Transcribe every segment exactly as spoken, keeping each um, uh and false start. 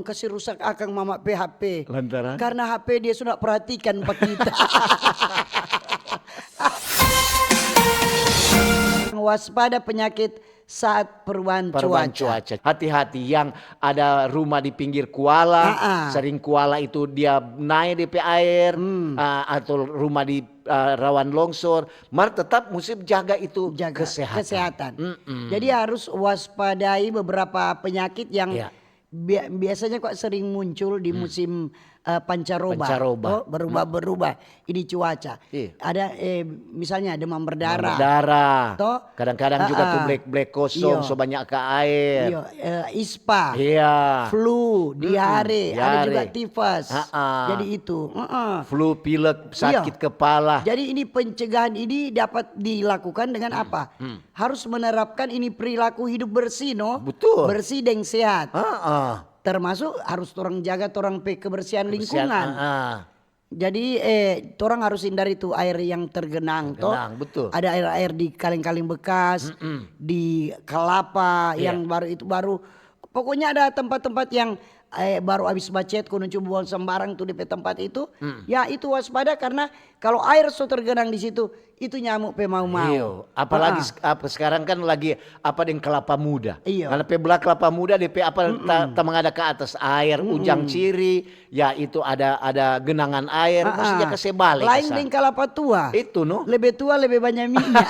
Kasi rusak akang mama pe H P. Lantaran? Karna H P dia sudah perhatikan pa kita. Waspada penyakit saat perubahan, perubahan cuaca. Cuaca. Hati-hati, yang ada rumah di pinggir kuala, ah, ah, sering kuala itu dia nae de pe aer, hmm, ah, atau rumah di, ah, rawan longsor, mar tetap musti jaga itu, jaga kesehatan. Kesehatan. Mm-mm. Jadi harus waspadai beberapa penyakit yang, ya, bia-, biasanya kok sering muncul di, hmm, musim, eh, pancaroba. Pancaroba. Oh, berubah-berubah ini cuaca. Iya. Ada, eh, misalnya demam berdarah. Demam berdarah. Toh? Kadang-kadang juga, ah, tuh, ah, black, black kosong, iyo, so banyak ka aer. Iyo, eh, ispa. Iya. Flu, mm-mm, diare, ada juga, diare, tifus. Ah, ah. Jadi itu, heeh. Flu, pilek, iyo, sakit kepala. Jadi ini pencegahan ini dapat dilakukan dengan, hmm, apa? Hmm. Harus menerapkan ini perilaku hidup bersih, no? Betul. Bersih deng sehat. Heeh. Termasuk harus torang jaga torang pe kebersihan, kebersihan, lingkungan. Heeh. Jadi, eh, torang harus hindari tu aer yang tergenang, to. Tergenang, betul. Ada aer-aer di kaleng-kaleng bekas, mm-mm, di kalapa, iya, yang baru itu baru. Pokoknya ada tempat-tempat yang, eh, baru abis bacet, kong cubo buang sembarang tu di pe tempat itu. Mm. Ya, itu waspada karna kalo aer so tergenang di situ, itu nyamuk pe mau-mau. Iyo, apalagi, ah, sek-, apa, sekarang kan lagi apa deng kelapa muda. Iyo. Karna pe bela kelapa muda, de pe apa, mm-mm, ta-, tamang ada ke atas aer, mm-mm, ujang ciri, ya itu ada, ada genangan aer, ah, musti ja kase bale. Lain deng kalapa tua. Itu, no? Lebe tua, lebe banya minya.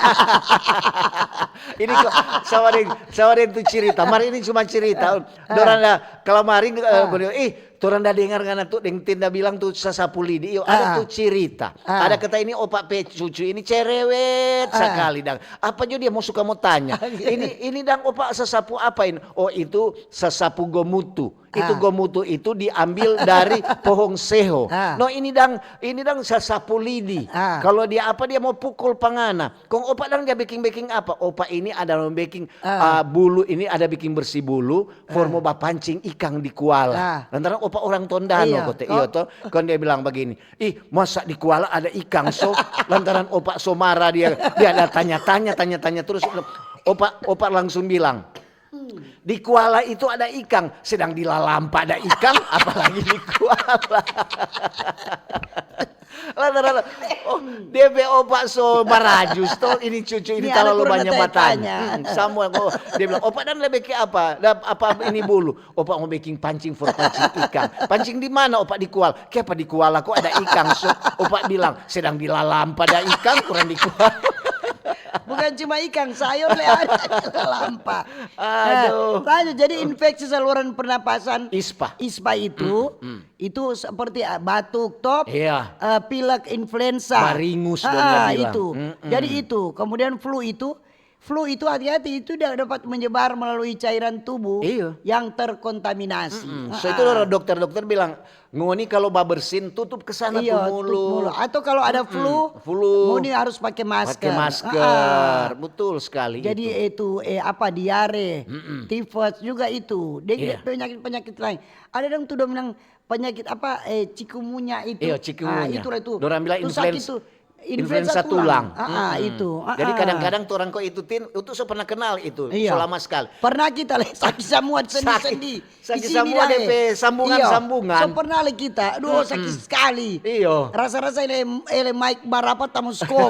Ini kok sama deng, sama deng tu cirita. Mar ini cuma cirita. Ah. Dorang da, kalo maring, eh, ah, bole, ih, torang da dengar ngana tu deng Tinda bilang tu sasapu lidi. Iyo, ada, ah, tu cirita. Ah. Ada kata ini opa pe cucu ini cerewet, ah, sakali dang. Apa jo dia mo suka mo tanya? Ini, ini dang opa sasapu apa ini? Oh, itu sasapu gomutu. Itu, ah, gomutu itu diambil dari pohong seho. Ah. No, ini dang, ini dang sasapu lidi. Ah. Kalo dia apa, dia mo pukul pa ngana. Kong opa dang dia beking-beking apa? Opa ini ada mo beking, ah, ah, bulu, ini ada beking bersih bulu, for, ah, mo bapancing ikang di kuala. Ah. Lantaran opa orang Tondano, iyo, kote, iyo to. Kong dia bilang bagini, "Ih, masa di kuala ada ikang so?" Lantaran opa so mara dia, dia ada tanya-tanya, tanya-tanya terus. Opa, opa langsung bilang, "Di kuala itu ada ikang, sedang di lalampa ada ikang, apalagi di kuala." Lantaran, oh, dia pe opa so barajus to, ini cucu ini talalu banya batanya. Hmm, samua ko, dia bilang, "Opa dang lebe ke apa? Da apa ini bulu?" "Opa mo beking pancing for pancing ikang." "Pancing di mana, opa?" "Di kuala." "Kiapa di kuala ko ada ikang so?" Opa bilang, "Sedang di lalampa da ikang, kurang di kuala." Bukan cuma ikang, sayor le ada di lalampa. Aduh. Nah, lanjut, jadi infeksi saluran pernapasan. Ispa. Ispa itu, mm-mm, itu seperti, ah, batuk, top, iya, eh, pilek, influenza. Baringus, ah, dong bilang. Itu. Mm-mm. Jadi itu, kemudian flu itu, flu itu hati-hati, itu da-, dapat menyebar melalui cairan tubuh, iyo, yang terkontaminasi. Mm-mm. So, itu, ah, dokter-dokter bilang, "Ngoni kalo babersin, tutup ke sana, iyo, tu mulu." Tutup mulu. Atau kalo ada, mm-mm, flu, flu, ngoni harus pake masker. Pake masker, ah, betul sekali. Jadi itu, eh, apa, diare, mm-mm, tifus juga itu. Deng, iya, penyakit-penyakit lain. Ada dong tu dong bilang penyakit apa, eh, chikungunya itu. Iyo, chikungunya. Ah, itulah itu. Dorang bilang influenza. Itu sakit tu. Influenza tulang. Ah, ah, mm-mm, itu. Ah, jadi, ah, kadang-kadang tu orang ko itu, Tin, itu so pernah kenal itu, iyo, so lama sekali. Pernah kita le, saki samua sendi-sendi. Saki, saki samua de pe sambungan-sambungan. Iyo. So pernah le kita, aduh, mm-mm, saki skali. Iyo. Rasa-rasa ele, ele mic barapa tamu skop.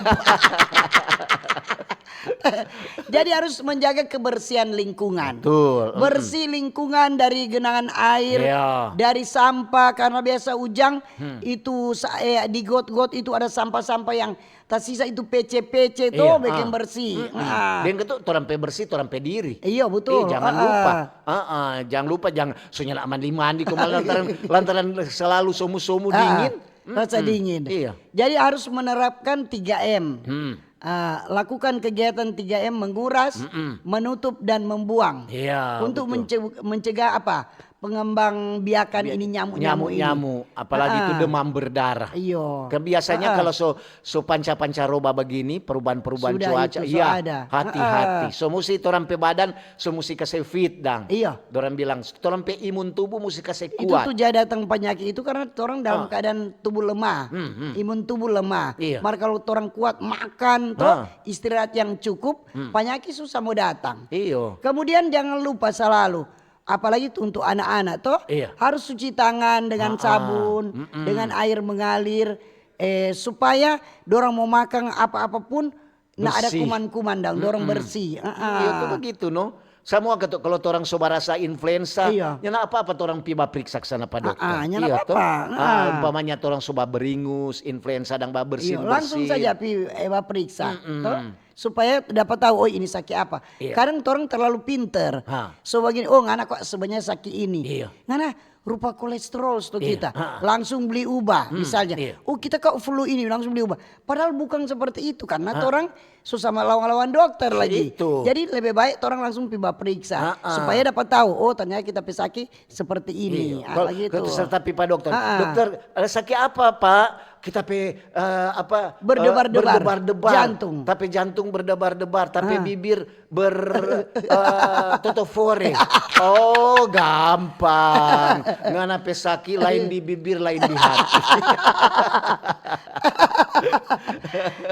Jadi harus menjaga kebersihan lingkungan. Betul, mm-mm. Bersih lingkungan dari genangan air, iya, dari sampah, karena biasa ujang, hmm, itu sa-, eh, di got-got itu ada sampah-sampah yang tasisa itu pece-pece to, iya, beking, ah, bersih. Mm-mm. Ah. Deng itu torang pe bersih, torang pe diri. Iya, betul. Iya, jangan lupa. Ah, ah, jangan lupa, jangan so nyanda mandi-mandi, kong lantaran, lantaran selalu somu-somu, ah, dingin. Rasa, mm-mm, dingin. Iya. Jadi harus menerapkan tiga M. Hmm. Ah, lakukan kegiatan tiga M, menguras, mm-mm, menutup, dan membuang. Iya, betul. Untuk mence-, mencegah apa? Pengembang biakan ini nyamuk-nyamuk ini. Nyamuk-nyamuk, apalagi itu, ah, demam berdarah. Iyo. Kan biasanya, ah, kalau so, so panca-pancaroba begini, perubahan-perubahan cuaca, sudah itu, so ada. Iya, hati-hati. Ah. So musti torang pe badan, so musti kase fit dang. Iyo. Dorang bilang, torang pe imun tubuh musti kase kuat. Itu tu ja datang panyaki itu karena torang dalam, ah, keadaan tubuh lemah. Hmm, hmm. Imun tubuh lemah. Iya. Mar kalau torang kuat makan, to, ah, istirahat yang cukup, hmm, panyaki susah mo datang. Iyo. Kemudian jangan lupa salalu, apalagi tu untuk anak-anak to, Iya. harus cuci tangan dengan Ah, ah. sabun, Mm-mm. dengan air mengalir, eh, supaya dorang mau makan apa-apa pun nggak ada Bersih. kuman-kuman dong, dorang Mm-mm. bersih. Ah, Iya, itu ah. begitu no. Sama kata kalau orang so barasa influenza, Iya. nyanda apa-apa orang pi bapriksa sana pa dokter. Ah, ah, nyanda Iya, apa-apa. toh? Ah, Ah, ah. Umpamanya orang so baberingus, influenza dang babersin Iya, langsung bersin. Saja pi eh, bapriksa, Mm-mm. toh? Supaya dapat tahu, oh, ini sakit apa. Iya. Kadang orang terlalu pinter. Ha. So begini, oh, ngana kok sebenarnya sakit ini. Iya. Ngana rupa kolesterol sto Iya, kita. Ha. Langsung beli uba Hmm, misalnya. Iya. Oh, kita kok flu ini, langsung beli uba. Padahal bukan seperti itu karena orang so sama lawan-lawan dokter lagi. Itu. Jadi lebih baik orang langsung pi bapriksa Ha, ha. Supaya dapat tahu, oh, ternyata kita pe sakit seperti ini. Iya. Ah, Kalau begitu. kita tetap pi pa dokter. Ha, ha. Dokter, ada sakit apa, Pak? Kita pe eh, apa? Berdebar-debar. Eh, berdebar-debar. Jantung. Tapi jantung berdebar-debar, tapi Ha. bibir ber eh, totofore. Oh, gampang. Ngana pe sakit lain di bibir, lain di hati.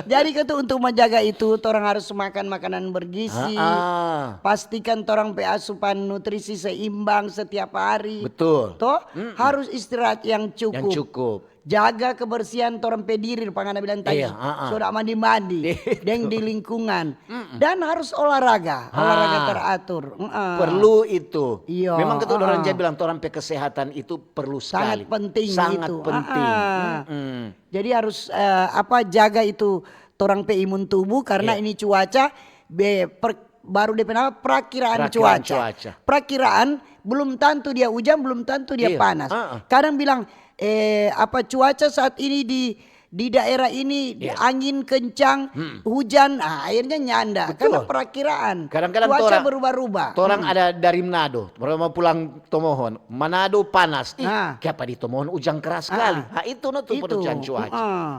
Jadi itu untuk menjaga itu, orang harus makan makanan bergizi. Ah, ah. Pastikan orang pe asupan nutrisi seimbang setiap hari. Betul. Toh, harus istirahat yang cukup. Yang cukup. Jaga kebersihan orang pe diri, rupa ngana bilang tadi. Iya, ah, ah. Sudah mandi-mandi, Itu. deng di lingkungan. Dan harus olahraga, olahraga Ah. teratur. Heeh. Perlu itu. Iya, Memang ketua orang ah. Jaya bilang orang pe kesehatan itu perlu Sangat sekali. penting Sangat itu. penting. Ah, ah. Mm-mm. Jadi harus eh, apa jaga itu orang pe imun tubuh karena Iya. Ini cuaca be, per- baru depe nama perakiraan Perakiraan cuaca. cuaca. Perakiraan belum tentu dia hujan, belum tentu dia Iya, panas. ah, ah. Kadang bilang eh apa cuaca saat ini di di daerah ini Iya. angin kencang, hujan, ah, akhirnya nyanda. Betul. Karena perakiraan Kadang-kadang cuaca orang- berubah-ubah. Orang ada dari Manado, orang mau pulang Tomohon, Manado panas. Ih, Nah. Kiapa di Tomohon hujan keras sekali. Ah, itu no tu Itu. perubahan cuaca. Ah.